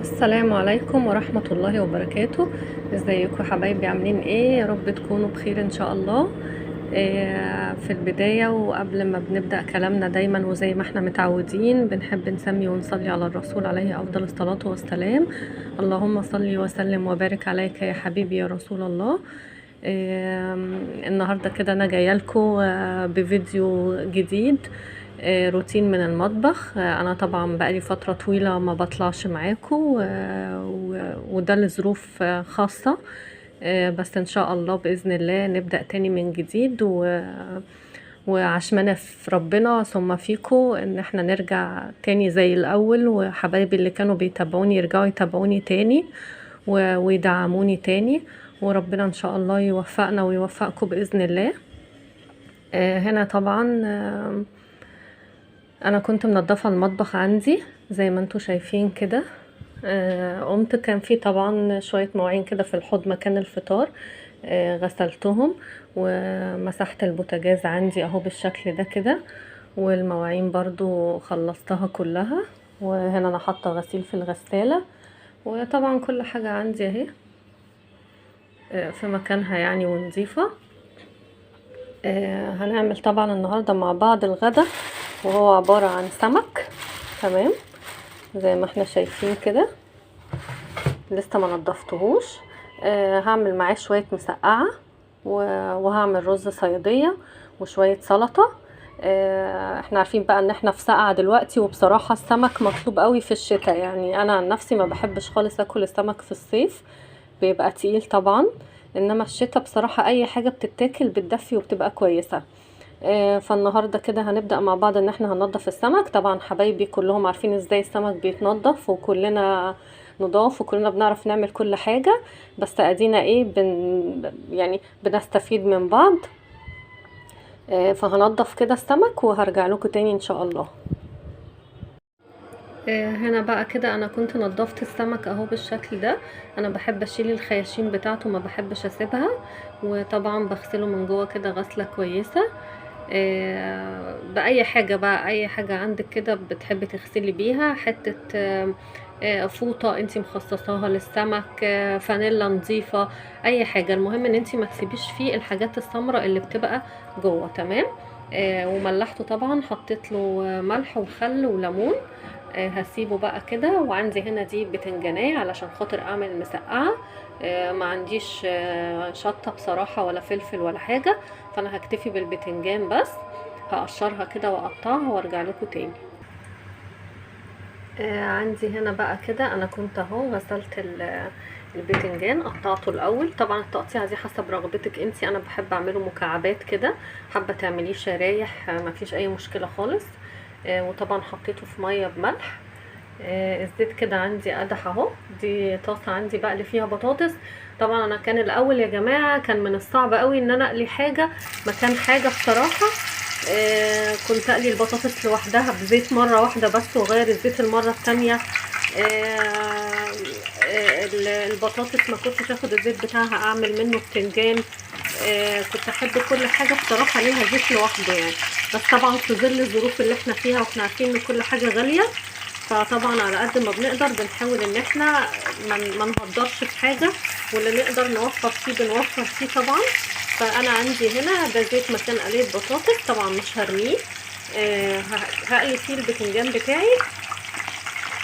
السلام عليكم ورحمة الله وبركاته. ازيكم حبايبي؟ عاملين ايه؟ يا رب تكونوا بخير ان شاء الله. في البداية وقبل ما بنبدأ كلامنا دايما وزي ما احنا متعودين بنحب نسمي ونصلي على الرسول عليه أفضل الصلاة والسلام. اللهم صل وسلم وبارك عليك يا حبيبي يا رسول الله. النهاردة كده أنا جاية لكم بفيديو جديد، روتين من المطبخ. انا طبعا بقالي فترة طويلة ما بطلعش معاكم، وده لظروف خاصة، بس ان شاء الله باذن الله نبدا تاني من جديد، وعشمانه في ربنا ثم فيكم ان احنا نرجع تاني زي الاول، وحبايبي اللي كانوا بيتابعوني يرجعوا يتابعوني تاني ويدعموني تاني، وربنا ان شاء الله يوفقنا ويوفقكم باذن الله. هنا طبعا انا كنت منظفه المطبخ عندي زي ما انتم شايفين كده. قمت كان في طبعا شوية مواعين كده في الحوض مكان الفطار، غسلتهم ومسحت البوتاجاز عندي اهو بالشكل ده كده، والمواعين برضو خلصتها كلها. وهنا انا حاطه غسيل في الغسالة، وطبعا كل حاجة عندي اهي في مكانها يعني ونظيفه. هنعمل طبعا النهارده مع بعض الغدا، وهو عبارة عن سمك، تمام زي ما احنا شايفين كده، لسه ما نضفتهوش. هعمل معاه شوية مسقعة، وهعمل رز صيادية وشوية سلطة. احنا عارفين بقى ان احنا في سقعة دلوقتي، وبصراحة السمك مطلوب قوي في الشتاء. يعني انا عن نفسي ما بحبش خالص اكل السمك في الصيف، بيبقى تقيل طبعا، انما الشتاء بصراحة اي حاجة بتتاكل بتدفي وبتبقى كويسة. فالنهارده كده هنبدأ مع بعض ان احنا هننضف السمك. طبعا حبايبي كلهم عارفين ازاي السمك بيتنضف، وكلنا نضاف وكلنا بنعرف نعمل كل حاجة، بس ادينا ايه يعني بنستفيد من بعض. فهنضف كده السمك وهرجع لكم تاني ان شاء الله. هنا بقى كده انا كنت نضفت السمك اهو بالشكل ده. انا بحب اشيل الخياشيم بتاعته، ما بحبش اسيبها، وطبعا بغسله من جوه كده غسلة كويسة. بأي حاجة بقى، أي حاجة عندك كده بتحبي تغسلي بيها، حتة فوطة انتي مخصصاها للسمك، فانيلا نظيفة، أي حاجة. المهم ان انتي ما تسيبيش فيه الحاجات السمراء اللي بتبقى جوه، تمام. وملحته طبعا، حطيت له ملح وخل وليمون. هسيبه بقى كده. وعندي هنا دي بتنجانية علشان خاطر اعمل مسقعة. ما عنديش شطة بصراحة ولا فلفل ولا حاجة، فانا هكتفي بالبتنجان بس. هقشرها كده واقطعها وارجع لكم تاني. عندي هنا بقى كده انا كنت اهو غسلت البتنجان، قطعته الاول. طبعا التقطيعه دي حسب رغبتك انتي، انا بحب اعمله مكعبات كده، حابة تعمليه شرايح مفيش اي مشكلة خالص. وطبعا حطيته في مية بملح. الزيت كده عندي قدح اهو، دي طاسه عندي بقلي فيها بطاطس. طبعا انا كان الاول يا جماعة كان من الصعب قوي ان انا اقلي حاجة مكان حاجة بصراحة. كنت اقلي البطاطس لوحدها بزيت مرة واحدة بس، واغير الزيت المرة الثانية. البطاطس ما كنتش اخد الزيت بتاعها اعمل منه بتنجان. كنت احب كل حاجة بصراحة ليها زيت لوحده يعني، بس طبعا في ظل الظروف اللي احنا فيها، واحنا عارفين ان كل حاجة غالية، فطبعا على قد ما بنقدر بنحاول ان احنا ما نهدرش في حاجة، واللي نقدر نوفر فيه بنوفر فيه طبعا. فانا عندي هنا ده زيت مكان قليه بطاطس، طبعا مش هرميه. هقلي فيه البتنجان بتاعي،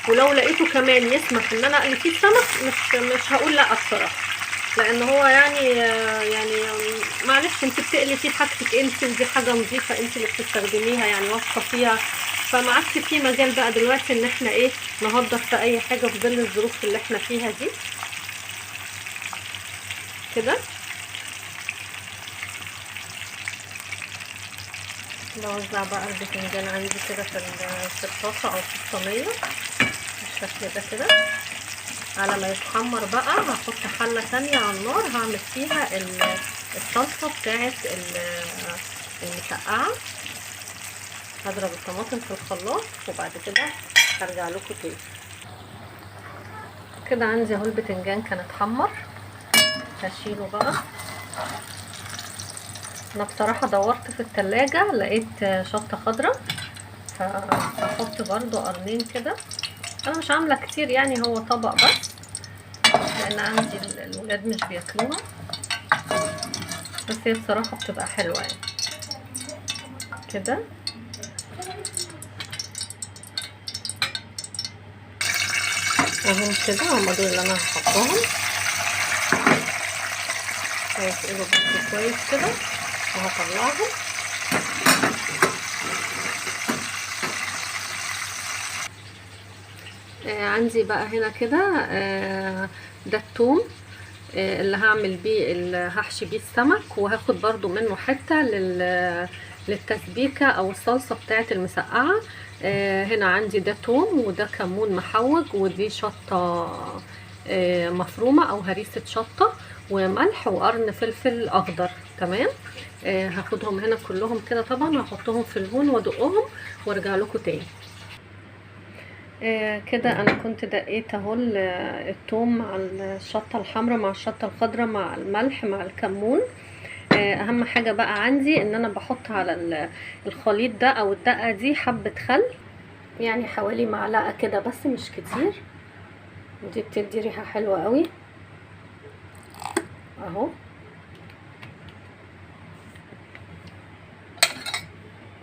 ولو لقيته كمان يسمح ان انا اقلي فيه السمك مش هقول لا بصراحة، لان هو يعني معلش انت بتقلي فيه حاجتك انت، ودي حاجة نظيفة انت اللي بتستخدميها يعني واثقة فيها، فما عادش في مجال بقى دلوقتي ان احنا ايه نهدر في اي حاجة في ظل الظروف اللي احنا فيها دي كده. بوزع بقى البتنجان عندي كده في الطاسه او في الصينية بالشكل ده كده. على ما يتحمر بقى هحط حله تانية على النار، هعمل فيها الصلصه بتاعه المسقعه. هضرب الطماطم في الخلاط وبعد كده هرجع لكم تاني. كده عندي اهو البتنجان كان اتحمر، هشيله بقى. انا بصراحة دورت في التلاجة لقيت شطه خضراء، فهحط برضو قرنين كده. انا مش عامله كتير يعني، هو طبق بس لان عندي الولاد مش بياكلوها، بس هي بصراحة بتبقى حلوة يعني كده. اهم كده هما دول اللي انا هحطهم، هيتقلوا بس كويس كده وهطلعهم. عندي بقى هنا كده ده التوم، اللي هعمل بيه، اللي هحشي بيه السمك، وهاخد برضو منه حتة للتسبيكة او الصلصة بتاعة المسقعة. هنا عندي ده توم، وده كمون محوج، ودي شطة مفرومة او هريسة شطة، وملح، وقرن فلفل اخضر. تمام. هاخدهم هنا كلهم كده، طبعا هحطهم في الهون وادقهم وارجع لكم تاني. كده انا كنت دقيت اهو التوم مع الشطه الحمراء مع الشطه الخضراء مع الملح مع الكمون. اهم حاجة بقى عندي ان انا بحط على الخليط ده او الدقة دي حبه خل، يعني حوالي معلقه كده بس مش كتير، ودي بتدي ريحه حلوة قوي اهو.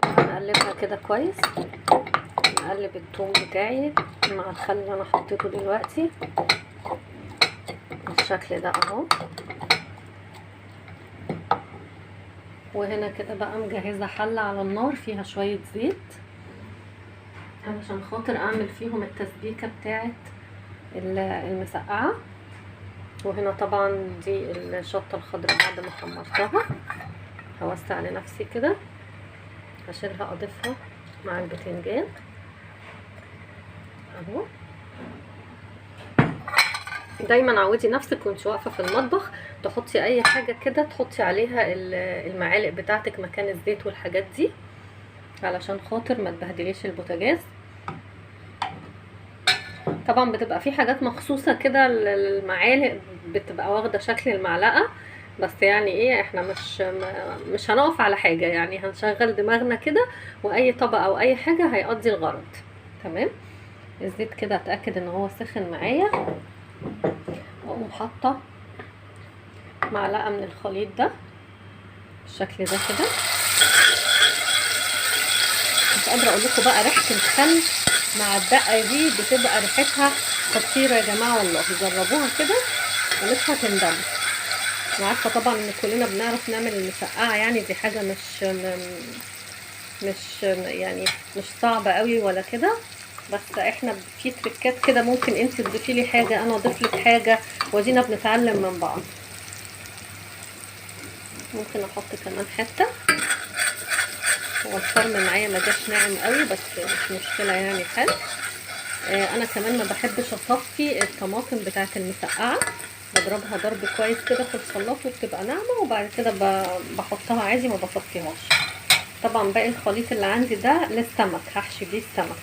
نقلبها كده كويس، نقلب الثوم بتاعي مع الخل اللي انا حطيته دلوقتي بالشكل ده اهو. وهنا كده بقى مجهزة حله على النار فيها شوية زيت علشان خاطر اعمل فيهم التسبيكه بتاعه المسقعه. وهنا طبعا دي الشطه الخضراء بعد ما حمرتها، هوسع لنفسي كده هشيلها اضيفها مع البتنجان اهو. دايما عودي نفسك وانت واقفة في المطبخ تحطي اي حاجة كده تحطي عليها المعالق بتاعتك مكان الزيت والحاجات دي علشان خاطر ما تبهدليش البوتاجاز. طبعا بتبقى في حاجات مخصوصة كده للمعالق بتبقى واخده شكل المعلقة، بس يعني ايه احنا مش هنقف على حاجة، يعني هنشغل دماغنا كده واي طبق او اي حاجة هيقضي الغرض. تمام. الزيت كده اتاكد ان هو سخن معايا، واقوم حاطه معلقه من الخليط ده بالشكل ده كده. مش قادرة اقول لكم بقى ريحه الخل مع الدقة دي بتبقى ريحتها خطيرة يا جماعة، والله جربوها كده ومش هتندموا. انا عارفه طبعا ان كلنا بنعرف نعمل المسقعه، يعني دي حاجة مش يعني مش صعبة قوي ولا كده، بس احنا في تريكات كده ممكن انت تضيفي لي حاجة انا اضيف لك حاجة، ودينا بنتعلم من بعض. ممكن احط كمان حتة، هو الفرم معايا ما جاش ناعم قوي بس مش مشكلة يعني حلو. انا كمان ما بحبش اصفي الطماطم بتاعه المسقعه، بضربها ضرب كويس كده في الخلاط وبتبقى ناعمة، وبعد كده بحطها عادي ما بصفيهاش. طبعا باقي الخليط اللي عندي ده للسمك، هحشي بيه السمك.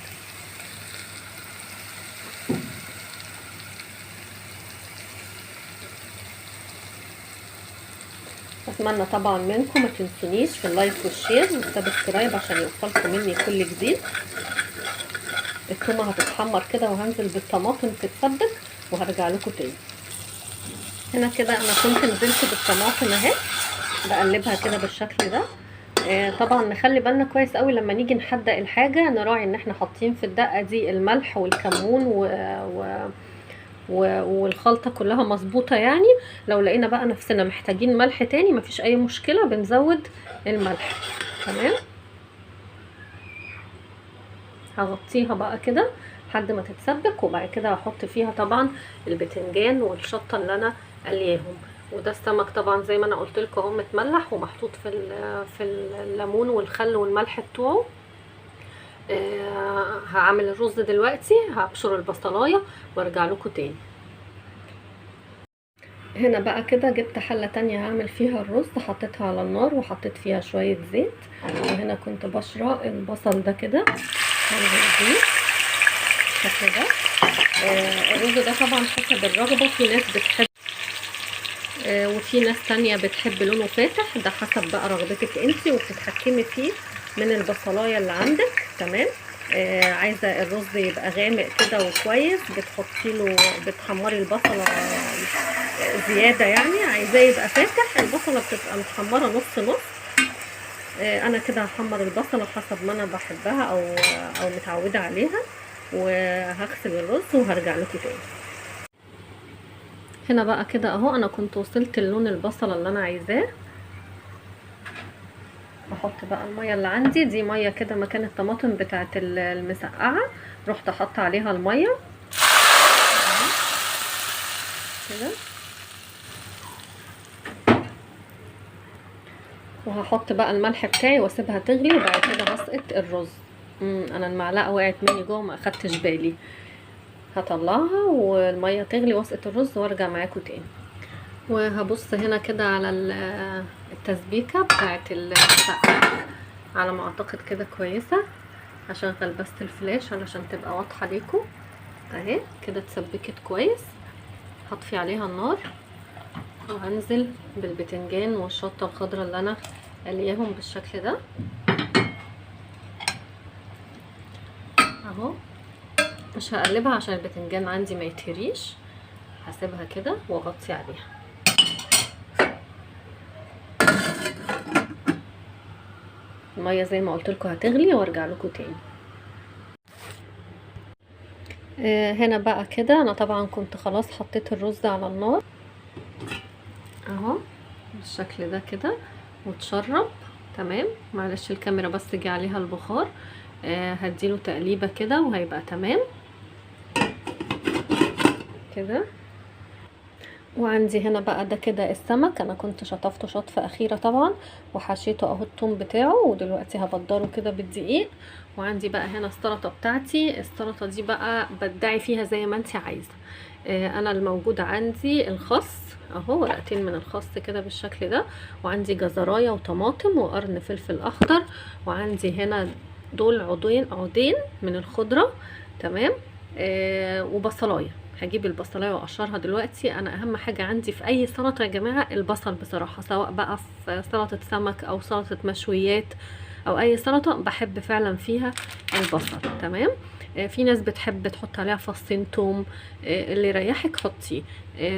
اتمنى طبعا منكم ما تنسونيش في ال like وال share وال subscribe عشان يوصلكم مني كل جديد. التومه هتتحمر كده وهنزل بالطماطم تتسبك وهرجع لكم تاني. هنا كده انا كنت نزلت بالطماطم اهي، بقلبها كده بالشكل ده. طبعا نخلي بالنا كويس قوي لما نيجي نحدق الحاجة، نراعي ان احنا حاطين في الدقة دي الملح والكمون والخلطه كلها مظبوطة. يعني لو لقينا بقى نفسنا محتاجين ملح تاني مفيش اي مشكلة، بنزود الملح. تمام. هغطيها بقى كده لحد ما تتسبك، وبعد كده هحط فيها طبعا البتنجان والشطه اللي انا قلياهم. وده السمك طبعا زي ما انا قلت لكم اهو متملح ومحطوط في الليمون والخل والملح بتوعه. هعمل الرز دلوقتي، هبشر البصلايه وارجع لكم تاني. هنا بقى كده جبت حله تانية هعمل فيها الرز، حطيتها على النار وحطيت فيها شوية زيت. وهنا كنت بشرة البصل ده كده هنزل بيه بالشكل ده. الرز ده طبعا حسب الرغبة، في ناس بتحب وفي ناس تانية بتحب لونه فاتح، ده حسب بقى رغبتك انتي وبتتحكمي فيه من البصلايه اللي عندك. تمام. عايزه الرز يبقى غامق كده وكويس، بتحطي له، بتحمري البصله زيادة يعني. عايزاه يبقى فاتح، البصله بتبقى متحمره نص نص. انا كده هحمر البصله حسب ما انا بحبها او متعوده عليها، وهغسل الرز وهرجع لكم تاني. هنا بقى كده اهو، انا كنت وصلت للون البصله اللي انا عايزاه. هحط بقى المية اللي عندي دي، مية كده مكان الطماطم بتاعه المسقعه، رحت احط عليها المية كده، وهحط بقى الملح بتاعي واسيبها تغلي، وبعد كده هسقط الرز. انا المعلقة وقعت مني جوه ما اخدتش بالي، هطلعها والمية تغلي واسقط الرز وارجع معاكم تاني. وهبص هنا كده على التسبيكه بتاعه المسقعه، على ما اعتقد كده كويسة. هشغل بس الفلاش علشان تبقى واضحة ليكم اهي كده، اتسبكت كويس. هطفي عليها النار وهنزل بالبتنجان والشطه الخضراء اللي انا قلياهم بالشكل ده اهو. مش هقلبها عشان البتنجان عندي ما يتهريش، هسيبها كده واغطي عليها. المية زي ما قلت لكم هتغلي وارجع لكم تاني. هنا بقى كده انا طبعا كنت خلاص حطيت الرز على النار اهو بالشكل ده كده وتشرب تمام. معلش الكاميرا بس جه عليها البخار. هديله تقليبه كده وهيبقى تمام كده. وعندي هنا بقى ده كده السمك، انا كنت شطفته شطفه اخيرة طبعا وحشيته اهو الثوم بتاعه، ودلوقتي هبدره كده بالدقيق. وعندي بقى هنا السلطة بتاعتي، السلطة دي بقى بدعي فيها زي ما انت عايزه. انا الموجود عندي الخس اهو، ورقتين من الخس كده بالشكل ده، وعندي جزرايه وطماطم وقرن فلفل اخضر، وعندي هنا دول عودين من الخضرة تمام. وبصلايه، هجيب البصلايه واقشرها دلوقتي. انا اهم حاجة عندي في اي سلطة يا جماعة البصل بصراحة، سواء بقى في سلطة سمك او سلطة مشويات او اي سلطة بحب فعلا فيها البصل تمام. في ناس بتحب تحط عليها فصين توم، اللي يريحك حطيه.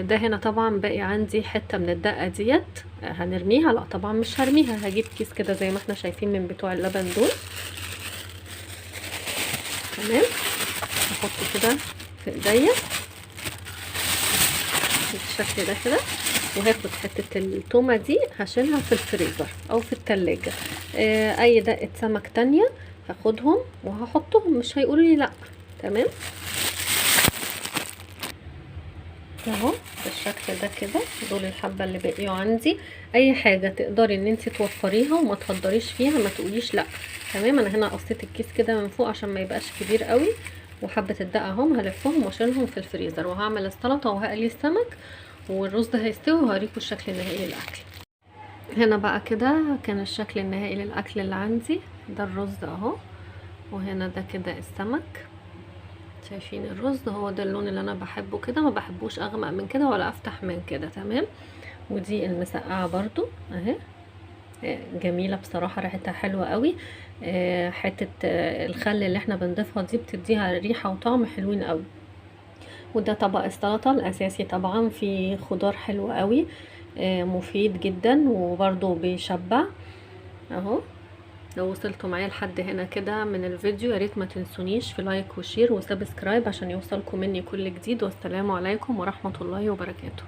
ده هنا طبعا باقي عندي حتة من الدقة ديت، هنرميها؟ لا طبعا مش هرميها، هجيب كيس كده زي ما احنا شايفين من بتوع اللبن دول تمام. احطه كده في ايديا بالشكل ده كده، وهاخد حتة التومه دي هشيلها في الفريزر او في التلاجة. اي دقه سمك تانية هاخدهم وهحطهم، مش هيقولوا لي لا تمام. اهو بالشكل ده كده، دول الحبة اللي بقيوا عندي. اي حاجة تقدري ان انت توفريها وما تهدريش فيها ما تقوليش لا تمام. انا هنا قصيت الكيس كده من فوق عشان ما يبقاش كبير قوي، وحبه الدقة اهم هلفهم واشيلهم في الفريزر، وهعمل السلطة وهقلي السمك والرز هيستوي وهوريكم الشكل النهائي للاكل. هنا بقى كده كان الشكل النهائي للاكل اللي عندي، ده الرز اهو، وهنا ده كده السمك. شايفين الرز هو ده اللون اللي انا بحبه كده، ما بحبوش اغمق من كده ولا افتح من كده تمام. ودي المسقعه برضو اهي، جميلة بصراحة، ريحتها حلوة قوي. حتة الخل اللي احنا بنضيفها دي بتديها ريحه وطعم حلوين قوي. وده طبق السلطة الاساسي طبعا، فيه خضار حلو قوي، مفيد جدا وبرضو بيشبع اهو. لو وصلتوا معايا لحد هنا كده من الفيديو، يا ريت ما تنسونيش في like و share و subscribe عشان يوصلكم مني كل جديد. والسلام عليكم ورحمة الله وبركاته.